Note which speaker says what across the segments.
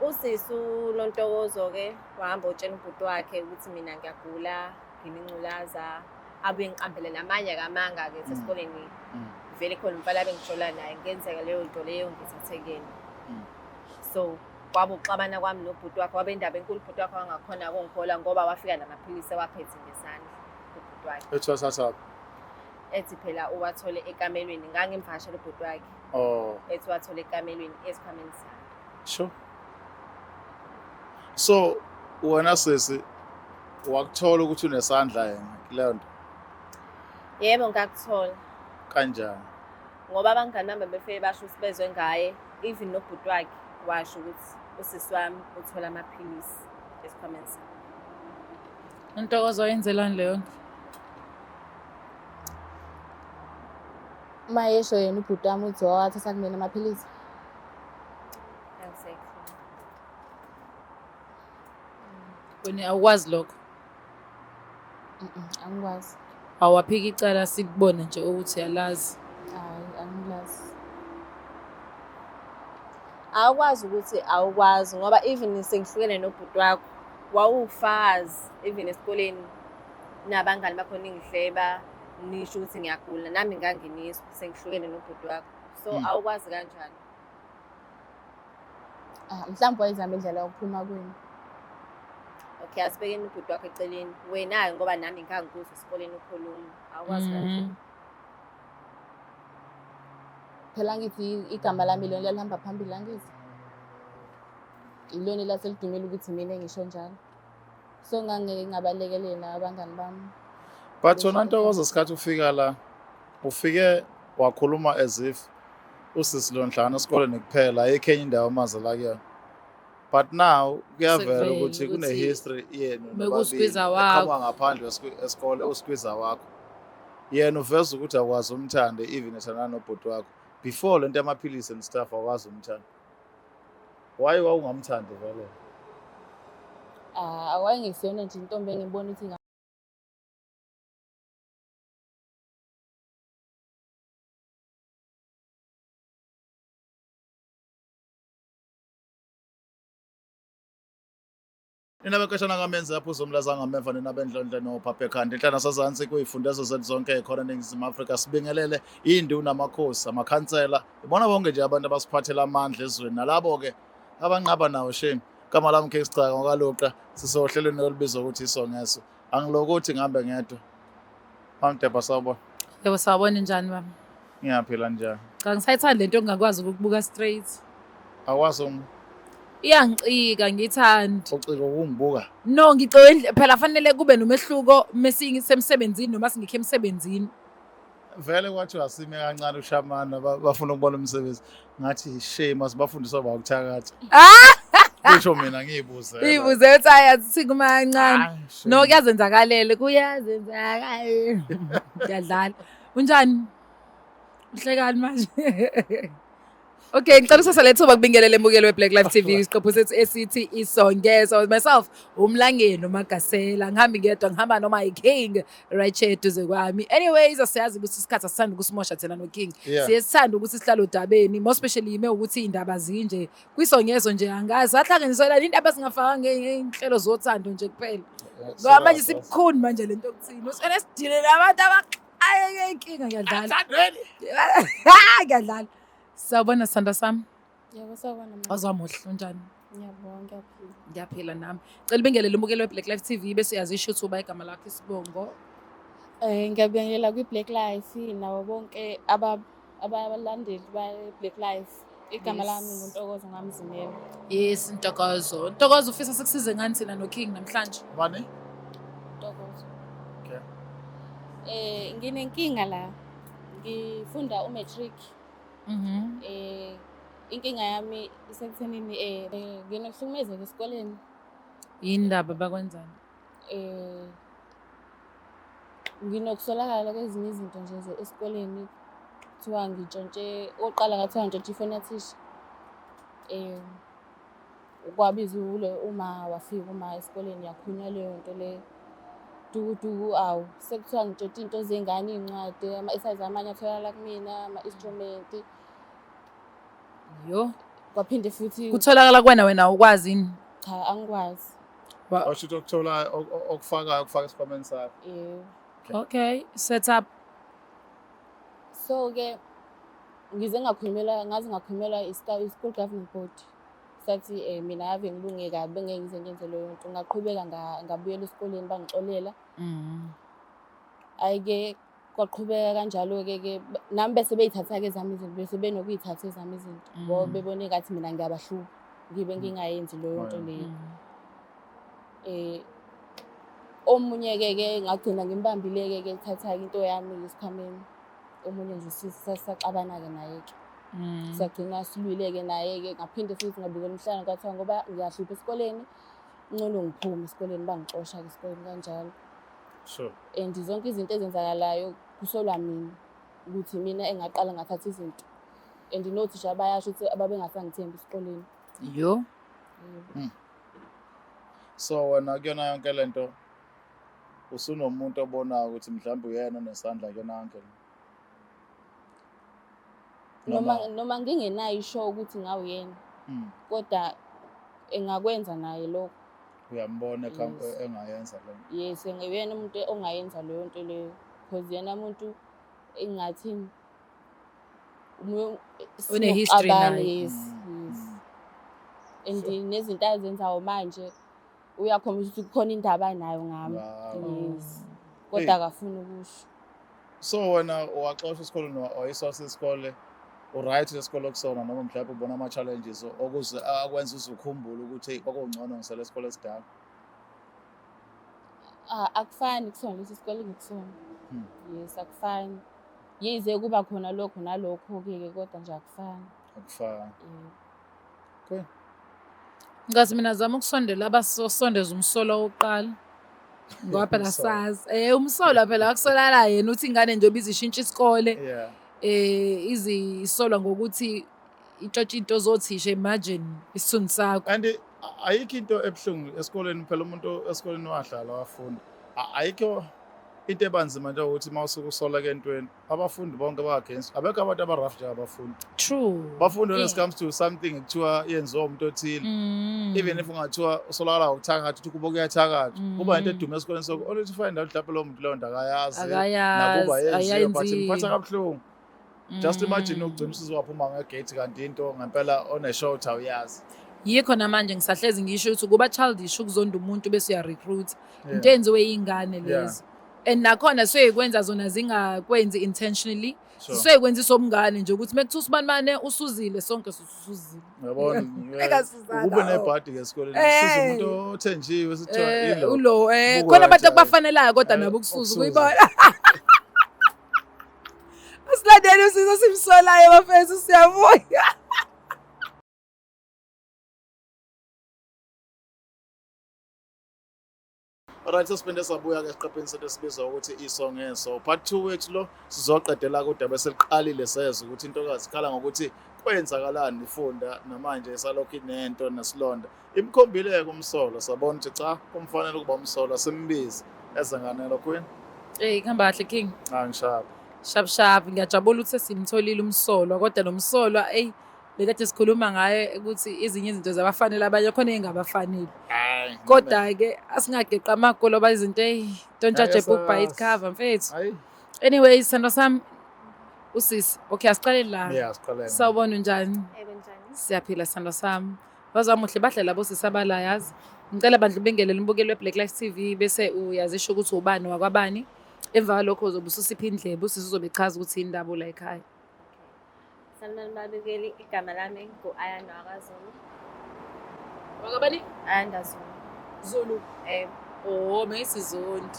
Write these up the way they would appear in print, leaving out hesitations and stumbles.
Speaker 1: Usisi uNontokozo-ke wahamba otshela ubhuti wakhe ukuthi mina ngiyagula, nginengculaza, abuye ngiqambele namanye-ke amanga-ke esikoleni. Vele khona umfana abengijola naye, kungenzeka leyo nto leyo ngithathe kuyena. So kwaba ukuxabana kwami nobhuti wakhe, waba indaba enkulu, ubhuti wakhe wangakhona ukungikholwa ngoba wafika namaphilisi ewaphethe ngesandla ubhuti wakhe.
Speaker 2: Ethi wathathaphi?
Speaker 1: Ethi phela uwathole ekamelweni, ngangimvakashela ubhuti wakhe.
Speaker 2: Oh.
Speaker 1: Ethi wathole ekamelweni esikhwameni sami.
Speaker 2: Sure. So wena sisi wakuthola ukuthi unesandla yena kuleyo nto?
Speaker 1: Yebo, ngakuthola.
Speaker 2: Kanjani?
Speaker 1: Ngoba abangani bami bebefike basho ukuthi bezwe ngaye, even nobhuti wakhe washo ukuthi usisi wami uthola amaphilisi esikhwameni sami.
Speaker 3: Ntokozo wayenzelani leyo nto?
Speaker 4: Uma esho yena ubhuti wami uthi wawathatha kumina amaphilisi.
Speaker 1: Angisekho.
Speaker 3: Wena awukwazi lokho?
Speaker 4: Angikwazi.
Speaker 3: Awaphika icala sikubone nje ukuthi uyalazi.
Speaker 4: Hayi, angilazi.
Speaker 1: Awukwazi ukuthi awukwazi ngoba even sengihlukene nobhuti wakho wawufazi even esikoleni nabangani bakho ningihleba nisho ukuthi ngiyagula, nami nganginiswa sengihlukene nobhuti wakho. So awukwazi kanjani?
Speaker 4: Ah, mhlawumbe wayezama indlela yokuphuma kwenu.
Speaker 1: Okay, asibekeni ubhuti wakho eceleni. Wena-ke ngoba nami ngangikuzwa esikoleni ukhuluma. Awukwazi kanjani?
Speaker 4: Phela ngithi igama lami ilona lalihamba phambili angithi. Ilona elaselidumile ukuthi mina ngisho njalo. So ngangeke ngabalekelela abangani bami.
Speaker 2: But wena Ntokozo sikhathi ufika la, ufike wakhuluma as if usisi lo nhlangano esikoleni kuphela, ayikho enye indawo amazela kuyona. But now kuyavela
Speaker 3: Sekuvele
Speaker 2: ukuthi kune
Speaker 3: ukuthi
Speaker 2: history yenu nobabili
Speaker 3: bekuwuskwiza wakho.
Speaker 2: eqhamuka ngaphandle esikole uskwiza wakho. Yena uveza ukuthi akwazi umthande even ethandana nobhuti wakho. Before lento yamaphilisi and stuff akwazi umthanda. Why wawungamthandi vele?
Speaker 4: Ah, wayengesiyona nje intombi engibona ukuthi
Speaker 2: Nina bekashana kamenzi aphuza umlaza ngameva nina bendlondle nophapha ekhanda inhlana sazansi kuyifundazwe zethu zonke khona eNingizimu Afrika sibingelele induna amakhosi amakhansela ibona bonke nje abantu abasiphathela amandla ezweni nalabo ke abanqaba nawo shame igama lami King Sicaka ngokaLuqa sisohlelweni olubizwa ukuthi isongeso angilokuthi ngihambe ngedwa Mamdebha sawubona.
Speaker 3: Yebo sawubona njani baba?
Speaker 2: Ngiyaphila njani?
Speaker 3: Cha ngisayithanda lento engingakwazi ukukubuka straight.
Speaker 2: Akwazi um
Speaker 3: Iyangicika ngithandi.
Speaker 2: Ucika ukungibuka?
Speaker 3: No ngicike phela fanele kube nomehluko mesingisemsebenzini noma singekho emsebenzini.
Speaker 2: Vele kwathiwa asime kancane ushamana bafuna ukubona umsebenzi. Ngathi shame asibafundiswa bakuthakatha. Kusho mina ngiyibuze.
Speaker 3: Uyibuze uthi hayi asithi kuma kancane. No kuyazenzakalela, kuyazenzakalela. Ngiyadlala. Unjani? Uhlekani manje? Okay, ngicela usasa lethuba kubingelele embukeli we-Black Life TV isiqephu sethu esithi Isongezo. Myself, uMlangeni uMagasela. Ngihambi ngedwa, ngihamba noma i-King right here eduze kwami. Anyways, asiyazi ukuthi isikhathi asithanda ukusimosha thina no-King. Siye sithande ukuthi sihlale odabeni, more especially ime ukuthi iy'ndaba zinje. Kwisongezo nje angazi, sahlanganiselana indaba esingafaka ngey'nhlelo zothando nje kuphela. Ngoba manje sibukhuni manje lento yokuthini. Usele sidile nabantu abaxakeke inkinga ngiyadlala. Ngiyadlala. Sawubona sithandwa sami.
Speaker 4: Yebo sawubona mama.
Speaker 3: Waze wamuhle unjani?
Speaker 4: Ngiyabonga ngiyaphila.
Speaker 3: Ngiyaphila nami. Cela ubingelele umbukeli we-Black Life TV bese uyazisho ukuthi uba igama lakho isibongo.
Speaker 4: Ngiyabingelela kwi-Black Life nabo bonke abalandeli ba-Black Life. Igama lami nguNtokozo Ngamzimela.
Speaker 3: Yes, Ntokozo. Ntokozo ufisa sikusize ngani thina no-King namhlanje?
Speaker 2: Bani?
Speaker 4: Ntokozo.
Speaker 2: Okay.
Speaker 4: Nginenkinga la. Ngifunda u-matric. Inkinga yami isekuthenini nginokuhlukumezeka esikoleni.
Speaker 3: Yini ndaba bakwenzani?
Speaker 4: Nginokusolakala kwezinye izinto nje esikoleni. Kuthiwa ngitshontshe, okokuqala ngathiwa ngitshontshe ifoni yathisha. Kwabiza uma wafika uma esikoleni yakhulunywa leyo nto leyo. Dukuduku awu sekuthiwa ngitshontshe iy'nto zey'ngane, iy'ncwadi, ama-exercise amanye atholakala kumina, ama-instrument.
Speaker 3: Yo.
Speaker 4: Kwaphinde futhi
Speaker 3: Kutholakala kuwena wena ukwazi yini?
Speaker 4: Cha, angikwazi.
Speaker 2: Washo ukuthi okuthola okufakayo okufaka esikhwameni sakho.
Speaker 4: Yebo.
Speaker 3: Okay, set up.
Speaker 4: So ke ngize ngakhulumela ngaze ngakhulumela i-school governing board. Sathi mina ave ngilunge kabi bengeke ngize ngenze leyo nto. Ngaqhubeka ngabuyela esikoleni bangixolela. Hhayi-ke kwaqhubeka kanjalo-ke ke nami bese beyithatha-ke ezami izinto bese benokuyithatha ezami izinto ngoba bebone ngathi mina ngiyabahlupha ngibe ngingayenzi leyo nto leyo. Omunye-ke ke ngagcina ngimbambile-ke ke ethatha-ke into yami esikhwameni. Omunye nje saxabana-ke naye-ke. Sagcina silwile-ke naye-ke ngaphinde futhi ngabikela umhlangano kwathiwa ngoba ngiyahlupha esikoleni ngcono ngiphume esikoleni bangixosha-ke esikoleni kanjalo.
Speaker 2: Sure.
Speaker 4: And zonke izinto ezenzakalayo kusolwa mina ukuthi mina engaqala ngathatha izinto. And nothisha bayasho ukuthi ababengasangithembi esikoleni.
Speaker 3: Yo.
Speaker 2: So wena kuyona yonke lento usunomuntu obonayo ukuthi mhlawumbe uyena onesandla kuyona yonke le.
Speaker 4: Noma ngingenayo isho ukuthi ngawuyena. Kodwa engakwenza naye lokho.
Speaker 2: Uyambona
Speaker 4: Yes.
Speaker 2: engayenza le nto.
Speaker 4: Yes, nguyena umuntu ongayenza leyo nto leyo. Because yena umuntu engathi
Speaker 3: Une-history naye.
Speaker 4: Yes, yes. And nezinto azenzayo manje uyakhombisa ukuthi kukhona indaba anayo ngami.
Speaker 2: Wow.
Speaker 4: Yes. Kodwa akafuni ukusho.
Speaker 2: So wena waxoshwa esikoleni wayiswa sesikole uright lesikole okusona noma mhlawumbe ubona ama-challenges okuze akwenza uze ukhumbule ukuthi kwakungcono ngisele esikole esidala?
Speaker 4: Akufani kusona lesi sikole engikusona. Yes, akufani. Yize kuba khona lokho nalokho-ke kodwa nje akufani.
Speaker 2: Akufani. Okay.
Speaker 3: Ngathi mina zama ukusondela abasondeza umsolo wokuqala. Ngoba phela
Speaker 2: Umsolwa.
Speaker 3: sazi. Umsolwa phela akusolala yena uthi ingane njengoba izishintsha isikole. Izisolwa ngokuthi intshontsha into zothisha, imagine isithunzi sakho.
Speaker 2: And ayikho into ebuhlungu esikoleni phela umuntu esikoleni wahlala wafunda. Ayikho into ebanzima nje ukuthi mawusuke usoleka entweni abafundi bonke ba against. Abekho abantu aba rough nje abafundi.
Speaker 3: True.
Speaker 2: Bafundi when it comes to something kuthiwa yenziwa umuntu othile. Even if ungathiwa usolakala ngokuthakatha uthi kuba kuyathakatha. Kuba into edume esikoleni so only to find out mhlawumbe lowo muntu leyo nto akayazi.
Speaker 3: Akayazi,
Speaker 2: Nakuba yenziwe, but
Speaker 3: akayenzi.
Speaker 2: imphatha kabuhlungu. Just imagine ugcina usuzowaphuma ngegate kanti into ngempela one-short awuyazi.
Speaker 3: Yikho namanje ngisahlezi ngisho ukuthi kuba childish ukuzonda umuntu bese uya-recruit. Into eyenziwe iy'ngane lezo. And nakhona seyikwenza zona zingakwenzi intentionally. Seyikwenza omngane nje ukuthi mekuthiwa usibanibane usuzile sonke susuzile.
Speaker 2: Uyabona?
Speaker 3: Engasuzanga,
Speaker 2: Ukube
Speaker 3: oh.
Speaker 2: nebhadi ke esikoleni, usiza umuntu othenjiwe sithiwa yilo.
Speaker 3: Ulo,
Speaker 2: Buka
Speaker 3: khona abantu
Speaker 2: kanjalo.
Speaker 3: akubafanelayo kodwa nabo ukusuza
Speaker 2: Ukusuza.
Speaker 3: kuyibona. Asilandele usizo simsolayo bafethu siyabuya.
Speaker 2: Alright, sesiphinde sabuya ke esiqephini sethu esibizwa ukuthi iso ngeso. Part 2 wethu lo sizoqedela kudaba eseliqalile sezwe ukuthi intokazi ikhala ngokuthi kwenzakalani ifunda namanje isalokhu inento nesilonda. Imkhombile-ke umsolo sabona ukuthi cha kumfanele ukuba umsolo simbize ezenganelo Queen.
Speaker 3: Hey, kuhamba kahle King.
Speaker 2: Cha ngishapha.
Speaker 3: Shap shap, ngiyajabula ukuthi sesimtholile umsolwa kodwa lo msolwa ey lekade sikhuluma ngaye ukuthi izinye izinto zabafanele abanye khona engabafanele.
Speaker 2: Hayi.
Speaker 3: Kodwa ke asingageqa amagolo ba izinto ey don't judge a book by its cover mfethu.
Speaker 2: Hayi.
Speaker 3: Anyway, sithando sami usisi. Okay, asiqale la.
Speaker 2: Yeah, siqale.
Speaker 3: Sawubona unjani?
Speaker 1: Yebo njani?
Speaker 3: Siyaphila sithando sami. Bazamuhle bahle labo sisi abala yazi. Ngicela bandla ubingelele umbukeli weBlack Life TV bese uyazisho ukuthi ubani wakwabani. Emva kwalokho uzobe ususipha indlebe usisi uzobe echaza ukuthi indaba la ekhaya.
Speaker 1: Sanibonani babukeli, igama lami ngu-Ayanda wakwaZulu.
Speaker 3: Wakabani?
Speaker 1: Ayanda Zulu.
Speaker 3: Zulu. Oh, mengisizondi.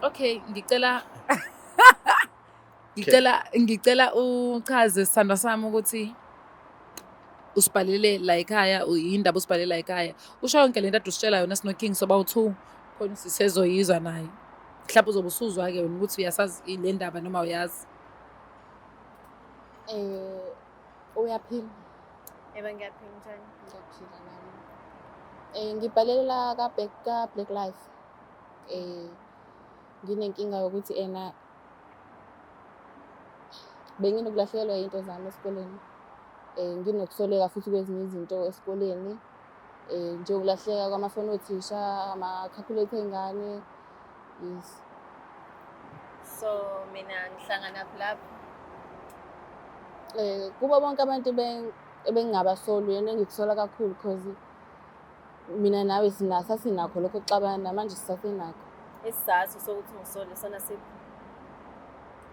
Speaker 3: Okay, ngicela uchaze sithandwa sami ukuthi usibhalele la ekhaya, indaba usibhalele la ekhaya. Usho yonke lento ade usitshela yona sino King soba u2 khona sisezoyizwa naye. Mhlawumbe uzobe usuzwa ke wena ukuthi uyasazi le ndaba noma uyazi.
Speaker 4: Uyaphila?
Speaker 1: Yebo ngiyaphila njani?
Speaker 4: Ngiyaphila nami. Ngibhalela ka Black Life. Nginenkinga yokuthi ena benginokulahlekelwa into zami esikoleni. Nginokusoleka futhi kwezinye izinto esikoleni, njengokulahleka kwamafoni othisha, ama-calculator ey'ngane. Yes.
Speaker 1: So mina ngihlangana lapho.
Speaker 4: Kubo bonke abantu ebengingabasoli, uyena engikusola kakhulu cause mina nawe sasinakho lokho kuxabana, manje sisasenakho.
Speaker 1: Isizathu sokuthi ungisole sona siphi?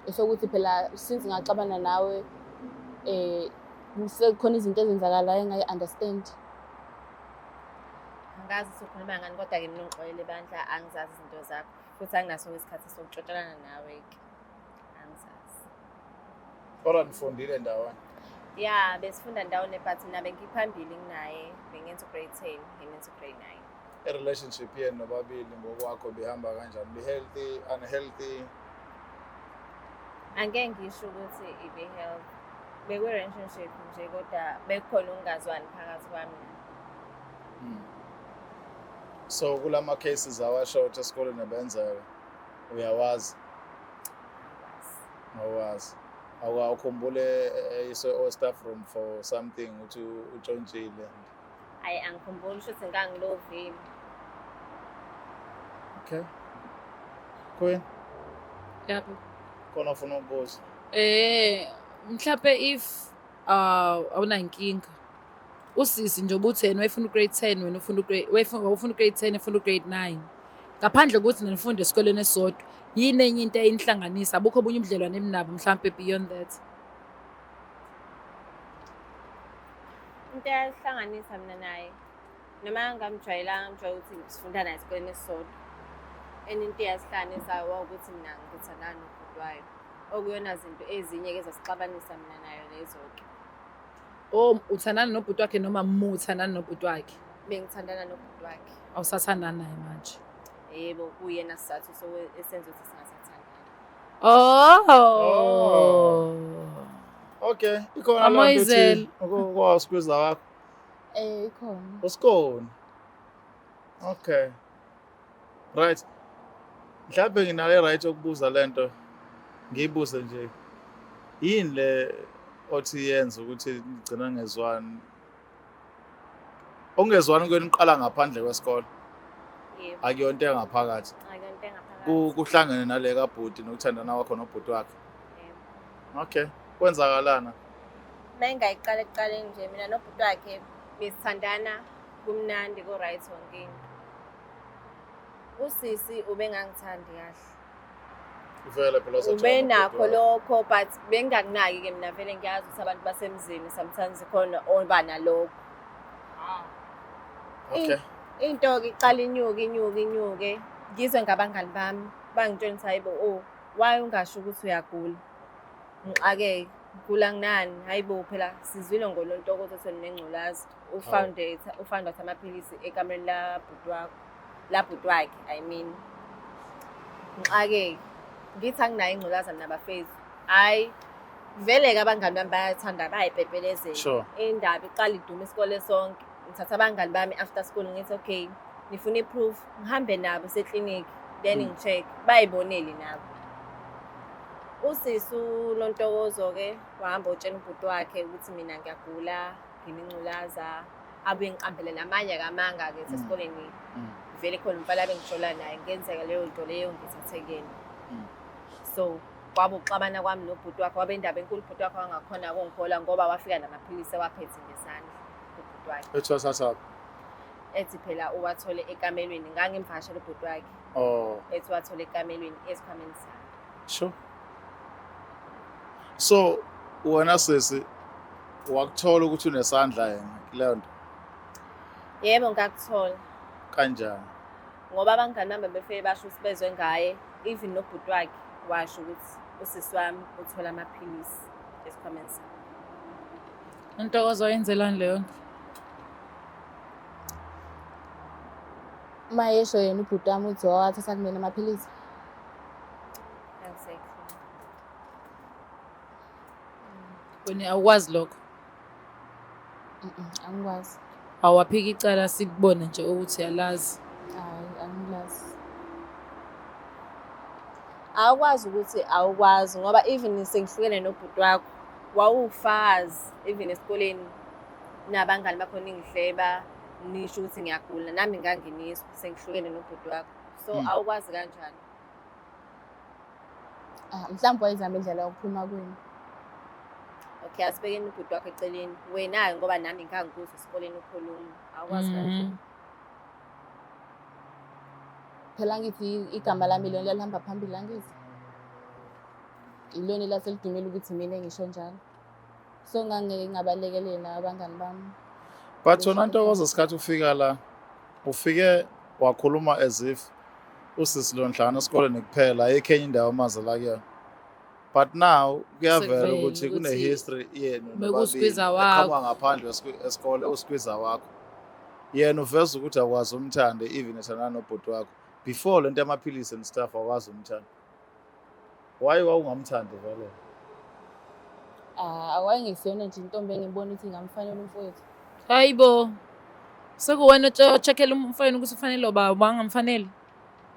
Speaker 4: Esokuthi phela since ngaxabana nawe sekukhona izinto ezenzakalayo engayi-understand.
Speaker 1: Angazi ukuthi ukhuluma ngani, kodwa-ke mina ungixolele bandla, angizazi izinto zakho futhi anginaso isikhathi sokutshotshelana nawe-ke, angizazi.
Speaker 2: Kodwa nifundile ndawonye?
Speaker 1: Ya, besifunda ndawonye, but mina bengiphambili kunaye, bengenza u-grade 10, yena enza u-grade 9.
Speaker 2: I-relationship yenu nobabili ngokwakho bihamba kanjani? Be-healthy, unhealthy?
Speaker 1: Angeke ngisho ukuthi ibe-healthy. Bekwi-relationship nje, kodwa bekukhona ukungazwani phakathi kwami naye.
Speaker 2: So kulama cases awasho ukuthi esikoleni benzeka, uyawazi?
Speaker 1: Angikwazi.
Speaker 2: Awazi. Awukhumbule ise staff room for something ukuthi utshontshile?
Speaker 1: Hhayi, angikhumbuli, kusho ukuthi ngangilovile.
Speaker 2: Okay. Queen,
Speaker 3: Yebo.
Speaker 2: khona ufuna ukubuza?
Speaker 3: Mhlambe if awunankinga. Usisi nje ubuthi yena wayefuna u-grade 10, wena ufuna u-grade, wayefuna u-grade 10, efuna u-grade 9. Ngaphandle kokuthi nifunda esikoleni esisodwa, yini enye into eyinihlanganisa? Abukho obunye ubudlelwane eninabo mhlambe beyond that?
Speaker 1: Into eyasihlanganisa mina naye, noma ngamjwayelanga, ngijwayele ukuthi sifunda naye esikoleni esisodwa. Enye into eyasihlanganisa wawukuthi mina ngithandana nobhuti wayo. Okuyona zinto ezinye-ke ezasixabanisa mina nayo lezo-ke.
Speaker 3: Oh, uthandana nobhuti wakhe noma muthandana nobhuti wakhe?
Speaker 1: Bengithandana nobhuti wakhe.
Speaker 3: Awusathandani naye manje?
Speaker 1: Yebo, kuyena sizathu esenza ukuthi singasathandani.
Speaker 3: Oh.
Speaker 2: Okay, ikhona loo nto
Speaker 3: Amoyizela.
Speaker 2: ethi kwa-squeeze wakho.
Speaker 4: Ikhona.
Speaker 2: Usikoni. Okay. Right. Mhlawumbe nginale right yokubuza lento. Ngiyibuze nje. Yini le othi yenza ukuthi nigcina ngezwani? Ongezwani kwenu uqala ngaphandle kwesikole.
Speaker 1: Yebo.
Speaker 2: Akuyonto engaphakathi.
Speaker 1: Akuyonto engaphakathi.
Speaker 2: Kuhlangene nale kabhuti nokuthandana kwakho nobhuti wakhe.
Speaker 1: Yebo.
Speaker 2: Okay. Kwenzakalana?
Speaker 1: Uma engayiqala ekuqaleni nje, mina nobhuti wakhe besithandana, kumnandi, ku-right yonke into. Usisi ubengangithandi kahle.
Speaker 2: Vele phela uzojola
Speaker 1: Ubenakho
Speaker 2: nobhuti wakhe.
Speaker 1: lokho, but bengingakunaki-ke mina, vele ngiyazi ukuthi abantu basemzini sometimes khona oba nalokho.
Speaker 2: Okay.
Speaker 1: Into-ke iqala inyuke, inyuke, inyuke. Ngizwe ngabangani bami bangitshela ukuthi, hayibo, oh, why ungasho ukuthi uyagula? Ngixakeke, ngigula nginani? Hayibo, phela sizwile ngoLontokozo ukuthi unengculazi. U-found out amaphilisi ekamereni labhuti wakho, labhuti wakhe, I mean. Ngixakeke. Ngithi anginayo ingculaza mina bafethu. Hhayi, vele-ke abangani bami bayathanda, bayayipepelezela. Indaba iqala idume isikole sonke. Ngithatha abangani bami after school, ngithi okay, nifuna i-proof, ngihambe nabo seklinikhi, then ngi-check, bayibonele nabo. Usisi uLontokozo-ke wahamba utshela ubhuti wakhe ukuthi mina ngiyagula, nginengculaza, abuye ngiqambele namanye-ke amanga-ke esikoleni. Vele khona umfana abengijola naye, kungenzeka leyo nto leyo ngithathe kuyena. So kwaba ukuxabana kwami nobhuti wakhe, kwaba indaba enkulu. Ubhuti wakhe wangakhona ukungikholwa ngoba wafika namaphilisi ewaphethe ngesandla ubhuti wakhe.
Speaker 2: Ethi wasathapi?
Speaker 1: Ethi phela uwathole ekamelweni, ngangimvakashela ubhuti wakhe. Ethi wathole ekamelweni esikhwameni sami.
Speaker 2: Sure. So wena sisi wakuthola ukuthi unesandla yena kuleyo nto?
Speaker 1: Yebo, ngakuthola.
Speaker 2: Kanjani?
Speaker 1: Ngoba abangani bami bebefike basho ukuthi bezwe ngaye, even nobhuti wakhe washo ukuthi usisi wami uthola amaphilisi esikhwameni sami.
Speaker 3: Intokozo wayenzelani leyo nto?
Speaker 4: Uma esho yena ubhuti wami uthi wawathatha kumina amaphilisi.
Speaker 1: Angisekho.
Speaker 3: Wena awukwazi lokho?
Speaker 4: Angikwazi.
Speaker 3: Awaphika icala sikubone nje ukuthi uyalazi.
Speaker 4: Hayi, angilazi.
Speaker 1: Awukwazi ukuthi awukwazi ngoba even sengihlukene nobhuti wakho. Wawufazi even esikoleni nabangani bakho ningihleba nisho ukuthi ngiyagula, nami nganginiswa sengihlukene nobhuti wakho. So awukwazi kanjani?
Speaker 4: Ah, mhlawumbe wayezama indlela yokuphuma kwini.
Speaker 1: Okay, asibekeni ubhuti wakho eceleni. Wena-ke ngoba nami ngangikuzwa esikoleni ukhuluma, awukwazi kanjani?
Speaker 4: Phela ngithi igama lami ilona lalihamba phambili, angithi ilona elaselidumile ukuthi mina ngisho njalo, so ngangeke ngingabalekeleli nabangani bami.
Speaker 2: But wena Ntokozo, sikhathi ufika la, ufike wakhuluma as if usisi lo nhlangano esikoleni kuphela, ayikho enye indawo amazela kuyona. But now kuyavela
Speaker 3: Sekuvele
Speaker 2: ukuthi
Speaker 3: ukuthi
Speaker 2: kune-history yenu
Speaker 3: bekuwuskwiza
Speaker 2: nobabili
Speaker 3: wakho.
Speaker 2: eqhamuka ngaphandle esikole, uskwiza wakho. Yena uveza ukuthi akwazi umthande even ethandana nobhuti wakho. Before lento yamaphilisi and stuff akwazi umthanda. Why wawungamthandi vele?
Speaker 4: Ah, awayengesiyona nje intombi engibona ukuthi ingamfanele umfowethu.
Speaker 3: Hayibo. Sekuwena ocheckela umfana ukuthi ufanele oba bangamfanele.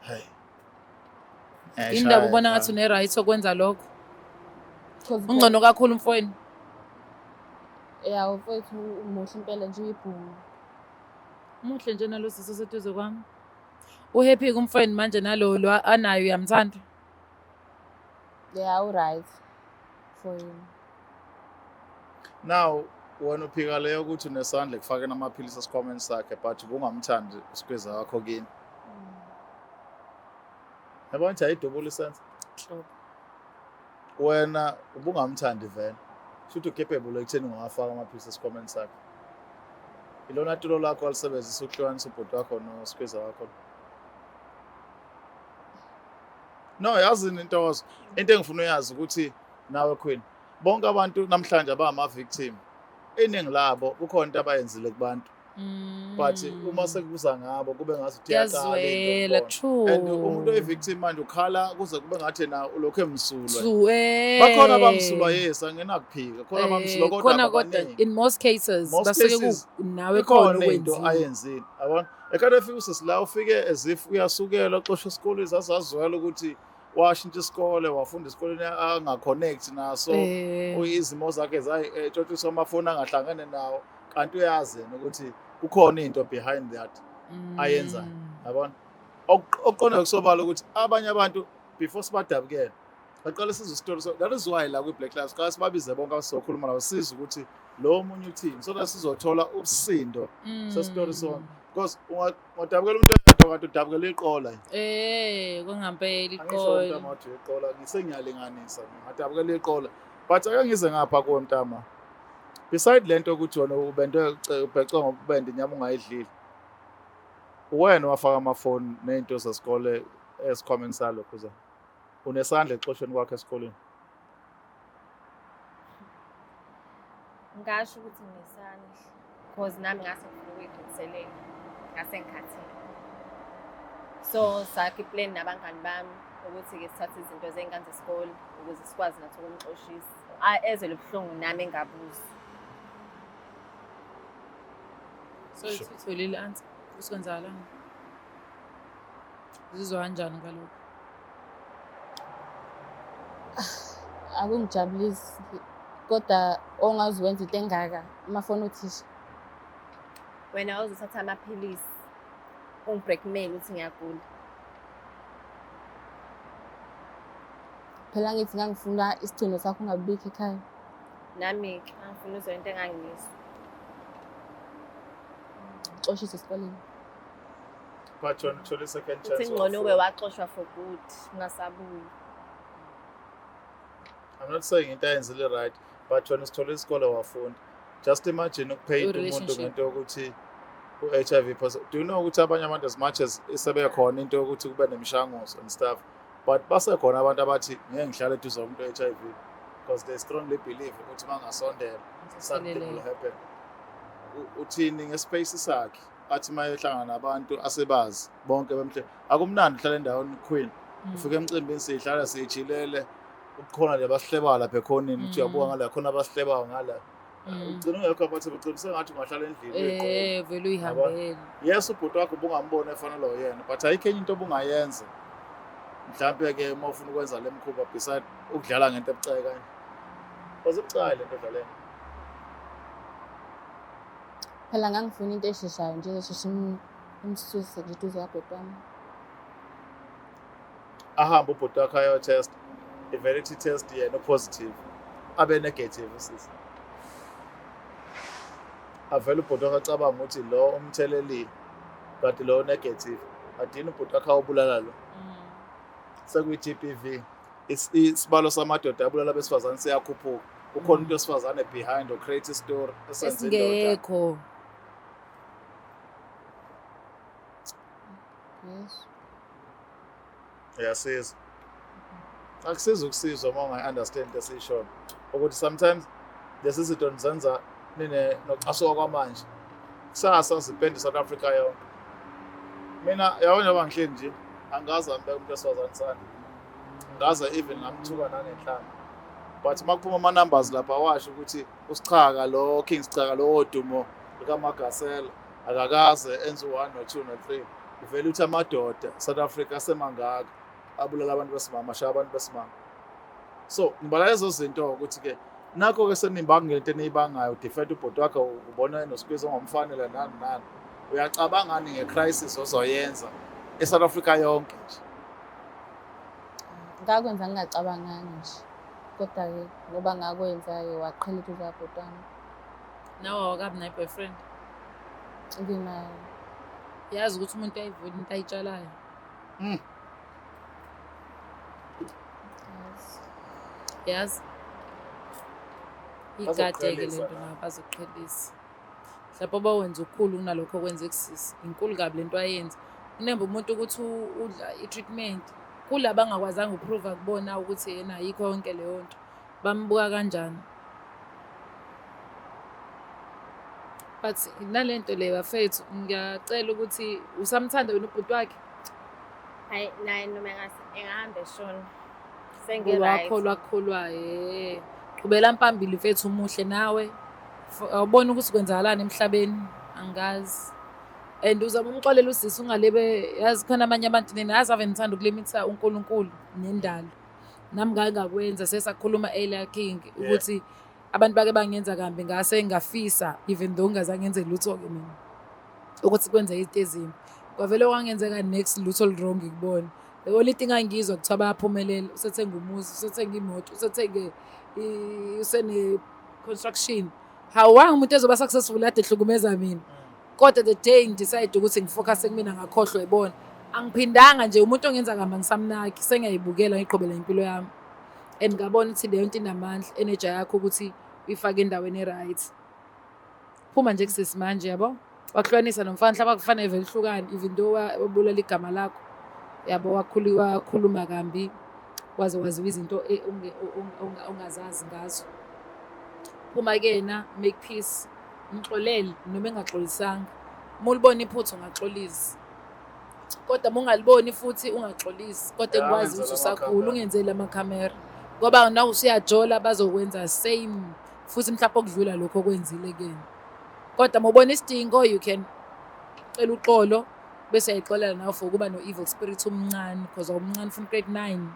Speaker 2: Hey.
Speaker 3: Indaba ubona ngathi une-right okwenza lokho.
Speaker 4: 'Cause
Speaker 3: Ungcono kakhulu umfowenu.
Speaker 4: Ya, umfowethu muhle impela nje, uyibhungu.
Speaker 3: Muhle nje nalo sisi oseduze kwami. Uhappy kumfowenu manje nalo lo anayo, uyamthanda?
Speaker 4: Ya, u-right for him.
Speaker 2: Now wena uphika leyo ukuthi unesandla ekufakeni amaphilisi esikhwameni sakhe, but ubungamthandi usikwiza wakho kini. Yabona ukuthi ayidubula isense.
Speaker 3: Nhlobo.
Speaker 2: Wena ubungamthandi vele. Shuthi ucapable ekutheni ungawafaka amaphilisi esikhwameni sakhe. Ilona tulo lakho alisebenzisa ukuhlukanisa ubhuti wakho nosikwiza wakho. No, yazini Ntokozo. Into engifuna uyazi ukuthi nawe Queen, bonke abantu namhlanje abangama-victim, iningi labo kukhona into abayenzile kubantu. But uma sekubuza ngabo kube ngathi uyaqala into
Speaker 3: Kuyazwela,
Speaker 2: kubona.
Speaker 3: True.
Speaker 2: And umuntu oyi-victim manje ukhala kuze kube ngathi na ulokhu emsulwa.
Speaker 3: True. Eh.
Speaker 2: Bakhona abamsulwa, yes, angenakuphika. Khona abamsulwa, kodwa
Speaker 3: Khona, kodwa
Speaker 2: abaningi.
Speaker 3: in most cases
Speaker 2: Most
Speaker 3: basuke
Speaker 2: cases,
Speaker 3: nawe khona
Speaker 2: ikhona into
Speaker 3: okwenziwe.
Speaker 2: ayenzile, yabona. Ekhade efika usisi la, ufike as if uyasukela uxosha esikoleni, sasazwela ukuthi washintsha isikole, wafunda esikoleni angaconnect naso. Izimo zakhe zayitshotshiswa amafoni angahlangene nawo, kanti uyazi yena ukuthi kukhona into behind that ayenzayo, yabona. Okuqonda kusobala ukuthi abanye abantu before sibadabukele baqale sizwe isitori. So that is why la kwi-Black Lives qala sibabize bonke abasizokhuluma nabo, sizwe ukuthi lo omunye uthini, so that sizothola usindo sesitori sonke, because ungadabukela umuntu oyedwa kanti udabukela iqola.
Speaker 3: Eh, kungampela
Speaker 2: Angisho
Speaker 3: iqola.
Speaker 2: mntama wathi iqola, ngisengiyalinganisa, ngadabukela iqola, but ake ngize ngapha kuwe mntama. Beside lento ukuthi wena ubende ubhecwe ngobubende inyama ungayidlile, wena wafaka amafoni ney'nto zesikole esikhwameni salokhu, za unesandla exoshweni kwakho esikoleni?
Speaker 1: Ngasho ukuthi nginesandla because nami ngase ngifuna ukuyiphindiselela, ngase ngikhathele. So sakhe iplan nabangani bami ukuthi-ke sithathe izinto zey'ngane zesikole ukuze sikwazi nathi ukumxoshisa, ezwe lobuhlungu nami engabuzwa.
Speaker 3: So utholile answer ukuthi kwenzakalani? Uzizwa kanjani ngalokho?
Speaker 4: Akungijabulisi, kodwa ongazi wenza into engaka, amafoni othisha.
Speaker 1: Wena wawuzothatha amaphilisi ungi-blackmail ukuthi ngiyagula.
Speaker 4: Phela ngithi ngangifuna isigcino sakho ungabikho ekhaya.
Speaker 1: Nami-ke angifuna uzwa into engangiyizwa.
Speaker 4: Uxoshiswe esikoleni.
Speaker 2: But wena uthole i-second
Speaker 1: Uthi
Speaker 2: chance.
Speaker 1: ngcono ube
Speaker 2: wafunda.
Speaker 1: waxoshwa for good, ungasabuyi.
Speaker 2: I'm not saying into ayenzile right, but wena usithole isikole wafunda. Just imagine ukupheyinta umuntu
Speaker 3: I-relationship.
Speaker 2: ngento yokuthi u-HIV positive. Do you know ukuthi abanye abantu, as much as isebekhona into yokuthi kube nemishanguzo and stuff, but basekhona abantu abathi ngeke ngihlale eduze komuntu we-HIV because they strongly believe ukuthi mangasondela something will happen. Uthini ngespace sakhe athi uma ehlangana nabantu asebazi bonke bemhle? Akumnandi uhlala endaweni, Queen. Ufika emcimbini, siyihlala siyijilele, kukhona nje abasihleba lapha ekhoneni, uthi uyabuka ngala khona abasihlebayo ngala. Ugcina ungekho comfortable, ugcina sengathi ungahlala endlini uyigqoke.
Speaker 3: Eh, vele uyihambele.
Speaker 2: Yes, ubhuti wakho ubungamboni efanele uyena, but ayikho enye into obungayenza mhlampe ke uma ufuna ukwenza le mkhuba beside ukudlala ngento ebucayi kanje? Wazibucayi lento dlaleni.
Speaker 4: Phela ngangifuna into esheshayo nje ezosheshe imsuse nje eduze kwabhuti wami.
Speaker 2: Ahambe ubhuti wakhe ayo-test, ivele ithi test yena u-positive, abe negative usisi. Avele ubhuti wakhe acabanga ukuthi lo umthelelile, kanti lo negative. Adini ubhuti wakhe awubulala lo. Sekuyi-GBV. Isibalo samadoda abulala abesifazane siyakhuphuka. Kukhona umuntu wesifazane behind or create story esenza indoda.
Speaker 3: Esingekho.
Speaker 4: Yes.
Speaker 2: Uyasiza. Akusizi ukusizwa uma ungayi-understand into esiyishoyo. Ukuthi sometimes lezi zinto nizenza nine nocasuka kwamanje. Kusasa zipende South Africa yonke. Mina yabo njengoba ngihleli nje angaze ngibeke umuntu wesifazane sami. Ngaze even ngamthuka nangenhlamba. But uma kuphuma ama-numbers lapha awasho ukuthi uSichaka lo King Sichaka lo wodumo likaMagasela akakaze enze u-1 no-2 no-3. Uvele uthi amadoda South Africa asemangaka abulala abantu besimama, ashaya abantu besimama. So ngibala lezo zinto ukuthi-ke nakho-ke senibanga lento eniyibangayo, defend ubhuti wakhe ubona enosikwizi ongomfanele nani nani. Uyacabangani nge-crisis ozoyenza e-South Africa yonke nje?
Speaker 4: Ngakwenza ngingacabanganga nje. Kodwa-ke ngoba ngakwenza-ke waqhela eduze kwabhuti wami.
Speaker 3: Nawe awukabi nayo boyfriend.
Speaker 4: Nginayo.
Speaker 3: Yazi ukuthi umuntu uyayivuna into ayitshalayo.
Speaker 4: Yazi.
Speaker 3: Yazi. Igade-ke
Speaker 2: Bazokuqhelisa
Speaker 3: lento
Speaker 2: la.
Speaker 3: nayo bazoqhelisa. Mhlawumbe bawenza okukhulu kunalokho okwenze kusisi. Inkulu kabi lento ayenza. Unembe umuntu ukuthi udla i-treatment. Kulaba angakwazanga uku-prove kubona ukuthi yena ayikho yonke leyo nto. Bambuka kanjani? But nalento le bafethu ngiyacela ukuthi usamthanda wena ubhuti wakhe.
Speaker 1: Hayi naye noma engahamba eshona. Sengi-right.
Speaker 3: Wakholwa kholwa eh. Qhubela phambili mfethu umuhle nawe. Awuboni ukuthi kwenzakalani emhlabeni angazi. And uzama umxolela usisi ungalebe yazi khona abanye abantu nina yazi ave nithanda ukulimitha uNkulunkulu nendalo. Nami ngake ngakwenza sesakhuluma earlier King ukuthi abantu bake bangenza kambi ngase ngafisa even though ngingazange ngenze lutho-ke mina ukuthi kwenze izinto ezimbi. Kwavele kwangenzeka next lutho olu-wrong ngikubona. The only thing angiyizwa kuthiwa bayaphumelela, usethenga umuzi, usethenga imoto, usethenge usene-construction. Hawu umuntu ezoba successful kade ehlukumeza mina. Kodwa the day ngi-decide ukuthi ngi-focus kumina ngakhohlwa yibona. Angiphindanga nje umuntu ongenza kambi angisamnaki, sengiyayibukela ngiqhubela impilo yami. And ngabona ukuthi leyo nto inamandla, energy yakho ukuthi uyifake endaweni e-right. Phuma nje kusisi manje yabo. Wakuhlukanisa nomfana mhlawumbe kufanele vele uhlukane even though wabulala igama lakho. Yabo wakhuluma kambi waze waziwa izinto ongazazi ngazo. Phuma kuyena, make peace, mxolele noma engaxolisanga. Uma ulibona iphutha ungaxolisi. Kodwa uma ungaliboni futhi ungaxolisi. Kodwa
Speaker 2: Ya,
Speaker 3: engikwazi ukuthi
Speaker 2: ungenzeli
Speaker 3: usakhula
Speaker 2: amakhamera.
Speaker 3: ungenzeli amakhamera. Ngoba nawe usuyajola bazokwenza same futhi mhlawumbe okudlula lokho okwenzile kuyena. Kodwa uma ubona isidingo you can cela uxolo bese uyayixolela nawe for ukuba no-evil spirit omncane because awumncane ufuna grade 9.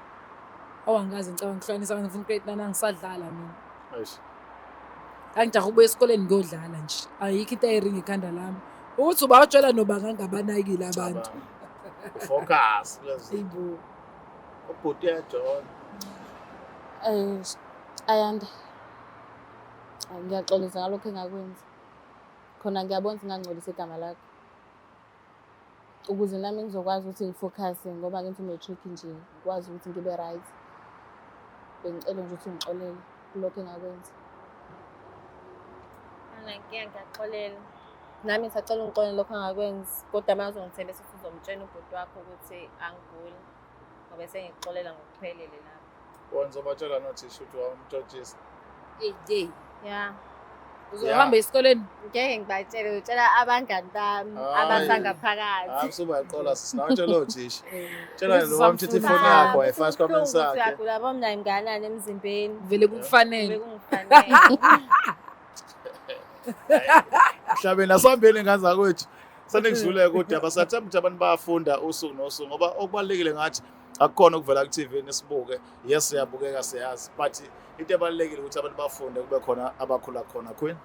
Speaker 3: Awangikaze ngicabanga ngihlukanisa abantu ngifuna grade 9 angisadlala mina.
Speaker 2: Eish.
Speaker 3: Angijaha ukubuya esikoleni ngiyodlala nje. Ayikho into eyiringa ikhanda lami. Ukuthi ubajola noba ngangabanakile abantu.
Speaker 2: Cabanga. Ufocus kulezi.
Speaker 3: Ayibo.
Speaker 2: Ubhuti uyajola.
Speaker 4: Ayanda. Ngiyaxolisa ngalokho engakwenza. Khona ngiyabona ukuthi ngangcolisa igama lakho. Ukuze nami ngizokwazi ukuthi ngi-focus ngoba ngenza u-matric nje ngikwazi ukuthi ngibe right. Bengicela nje ukuthi ungixolele kulokho engakwenza.
Speaker 1: Anginankinga ngiyaxolela. Nami ngisacela ungixolele lokho angakwenzi. Kodwa uma uzongithembisa ukuthi uzomtshela ubhuti wakho ukuthi angiguli. Ngoba sengikuxolela ngokuphelele lapho.
Speaker 2: Wena uzobatshela nothisha ukuthi wamtshotshisa.
Speaker 3: Hey hey.
Speaker 1: Ya.
Speaker 3: Uzohamba esikoleni?
Speaker 1: Ngeke ngibatshele, ngitshela abangani bami
Speaker 2: Hhayi.
Speaker 1: abasangaphakathi.
Speaker 2: Hayi usubayaqola sisi nawe tshela othisha. Tshela lo
Speaker 3: Usamfuna.
Speaker 2: wamthatha ifoni yakho wayifaka esikhwameni sakhe.
Speaker 1: Uyagula yabo mina nginganani emzimbeni.
Speaker 3: Vele kukufanele.
Speaker 1: Bekungifanele.
Speaker 2: Mhlabeni asihambeni ngane zakwethu. Seningizule kodwa sathemba ukuthi abantu bayafunda usuku nosuku ngoba okubalulekile ngathi Akukhona ukuvela ku-TV nisibuke. Yes, siyabukeka, siyazi, but into ebalulekile ukuthi abantu bafunde, kube khona abakhula khona, Queen.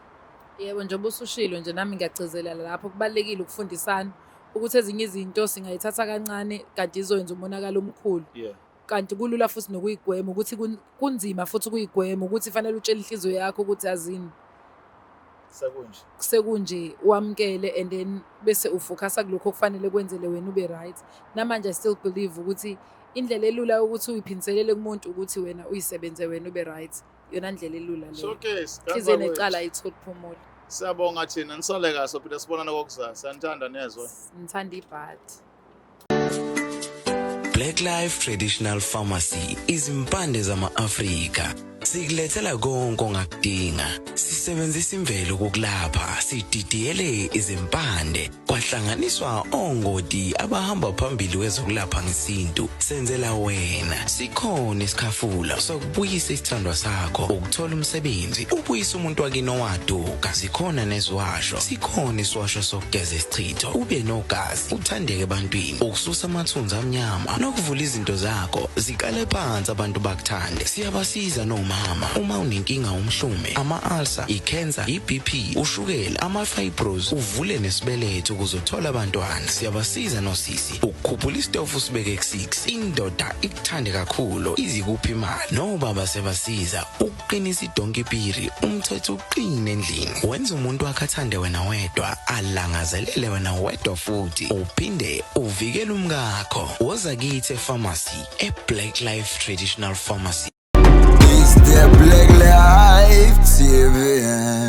Speaker 3: Yebo, njengoba usushilo nje, nami ngiyagcizelela lapho, kubalulekile ukufundisana ukuthi ezinye izinto singayithatha kancane kanti izoyenza umonakalo omkhulu. Kanti kulula futhi nokuyigwema, ukuthi kunzima futhi ukuyigwema, ukuthi fanele utshele inhliziyo yakho ukuthi azini
Speaker 2: Sekunje.
Speaker 3: Sekunje, wamukele and then bese ufocusa kulokho okufanele kwenzele wena ube right. Namanje I still believe ukuthi indlela elula ukuthi uyiphindiselele kumuntu ukuthi wena uyisebenze, wena ube right, iyona ndlela elula leyo.
Speaker 2: Showcase.
Speaker 3: Inhliziyo necala ayitholi phumulo.
Speaker 2: Siyabonga thina, nisale kahle, sophinde sibonane kokuzayo. Siyanithanda, niyezwa.
Speaker 3: Ngithanda ibhadi.
Speaker 5: Black Life Traditional Pharmacy, izimpande zama-Afrika. Sikulethela konke ongakudinga. Sisebenzisa imvelo kokulapha, sididiyele izimpande, kwahlanganiswa ongoti abahamba phambili kwezokulapha ngesintu. Senzela wena. Sikhona isikhafula sokubuyisa isithandwa sakho, ukuthola umsebenzi, ubuyise umuntu wakini owaduka. Zikhona neziwasho. Sikhona isiwasho sokugeza isichitho, ube nogazi, uthandeke ebantwini, ukususa amathunzi amnyama nokuvula izinto zakho ziqale phansi, abantu bakuthande. Siyabasiza nomama uma unenkinga, umhlume, ama-ulcer, i-cancer, i-BP, ushukela, ama-fibros, uvule nesibeletho ukuze uthole abantwana. Siyabasiza nosisi ukukhuphula isitofu usibeke ku-6, indoda ikuthande kakhulu, izikuphi imali. Nobaba siyabasiza ukuqinisa idonkipiri, umthetho uqine endlini, wenza umuntu wakhe athande wena wedwa, alangazelele wena wedwa, futhi uphinde uvikele umkakho. Woza kithi epharmacy, e-Black Life Traditional Pharmacy.
Speaker 6: It's the Black Life TV.